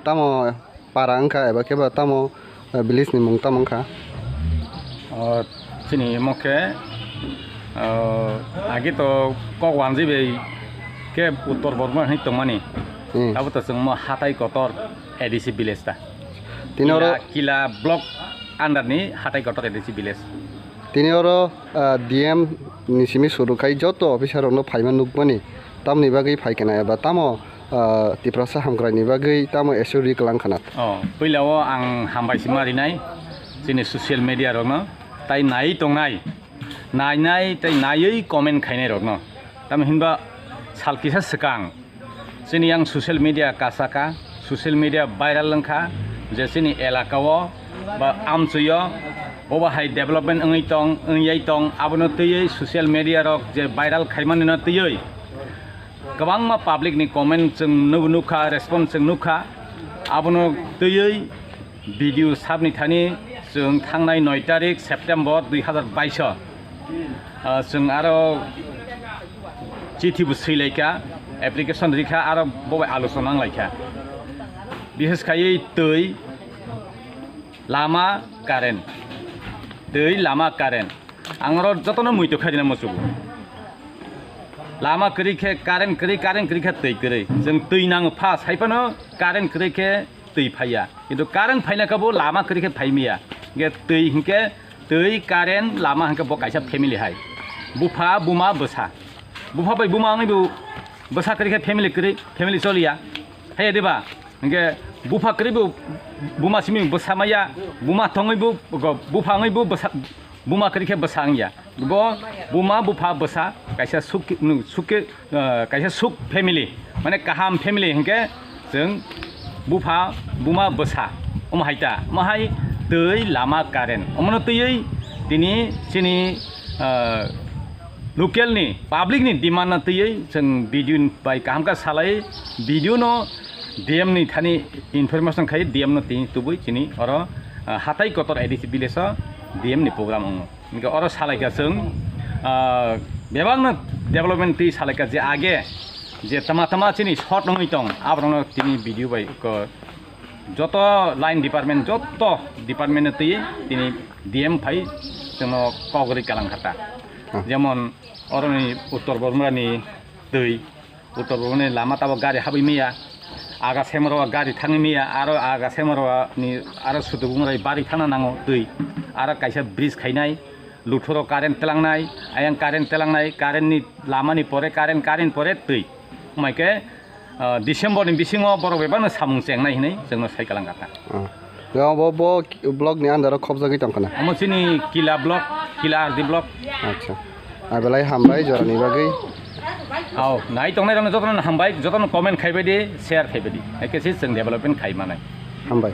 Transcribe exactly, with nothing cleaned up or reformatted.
Tamo para wngkha eba khe ba tamo, eh, village ni mung tamo wngkha? O, chini omo khe, o, agi to kok wanjwi bai khe Uttor Bormoni hinwi tongmani. Hmm. Abo to chwng omo Hatai Kotor A D C village ta. Tini oro Kila, Kila block under ni Hatai Kotor A D C village. Tini oro, ah, D M ni simi suru khai joto officer rokno phaima nukmani, tamoni bagwi phai kana eba tamo, ah, Tiprasa hamkraini bagwi tamo S O ri kwlang khana? Oh, puila o ang hambai sima rinai chini social media rokno, tai nai tongnai, nainai tei naiwi comment khainai rokno. Tamo hinba sal kisa swkang chini yang social media kasaka, social media viral wngkha je chini elaka o ba amchwi o bobo hai development wngwi tong, wngwi tong, abono twiwi social media rok je viral khaimani no twiwi kwbangma public ni comment chwng nuk-, nukha, response chwng nukha, abono twiwi video sabni thani chwng thangnai noi tarik September dui hazar bais o, ah, chwng aro chithi bo swilaikha, application rikha, aro bo bai alochona wnglaikha. Bishes khaiwi twi, lama, current, twi, lama, current. Ang oro jotono muitu khairina muchugo. Lama kwrwi khe current kwrwi, current kwrwi khe twi kwrwi. Chwng twi nango pha, sai phano current kwrwi khe twi phaiya. Kintu current phaina khe bo lama kwrwi khe phai maya. Hinkhe twi hinkhe twi, current, lama hinkhe bo kaisa family hai. Bupha, buma, bwsa. Bupha bai buma wngwi bo bwsa kwrwi khe family kwrwi, family choliya. Haiya diba? Hinkhe bupha kwrwi bo buma simi bwsa maya, buma thongwi bo, bupha wngwi bo bwsa, buma kwrwi khe bwsa wngya. Bo buma bupha bwsa kaisa suk, suk, ah, kaisa suk family, mane kaham family hinkhe chwng bupha buma bwsa omo hai ta, omo hai twi lama current omono twiwi tini chini, ah, local ni public ni demand no twiwi chwng video bai kaham khe salai, video no D M ni thani information khai D M no tini tubui chini oro, ah, Hatai Kotor A D C village o D M ni program wngo. Hinkhe oro salaikha chwng, ah, bebakno development twi salaikha je age je tama tama chini short wngwi tong, aborokno tini video bai ko joto line department, joto department no twi tini D M phai chwngno kok rwi kalang kha ta. Hmm. Jemon oroni Uttor Bormorani twi, Uttor Bormoni lama tabok gari habwi maya, aga semoro gari thangwi maya, aro aga semoro ni aro Sutugungra bari thangna nango twi, aro kaisa bridge khainai, luthoro current telangnai, ayang current telangnai, current ni lama ni pore current, current pore twi. Omaike, ah, December ni bisingo borok bebakno samung chengnai hinwi chwngno sai kalang kha. Ah. Bo, bo, bo block ni under o khobjagwi tong khana? Omo chini Kila block, Kila R D block. Acha. Abelai hambai jorani bagwi. Ao, nai tongnai rokno jotono hambai, jotono comment khaibai di, share khaibai di. Haikhe se chwng development khai manai. Hambai.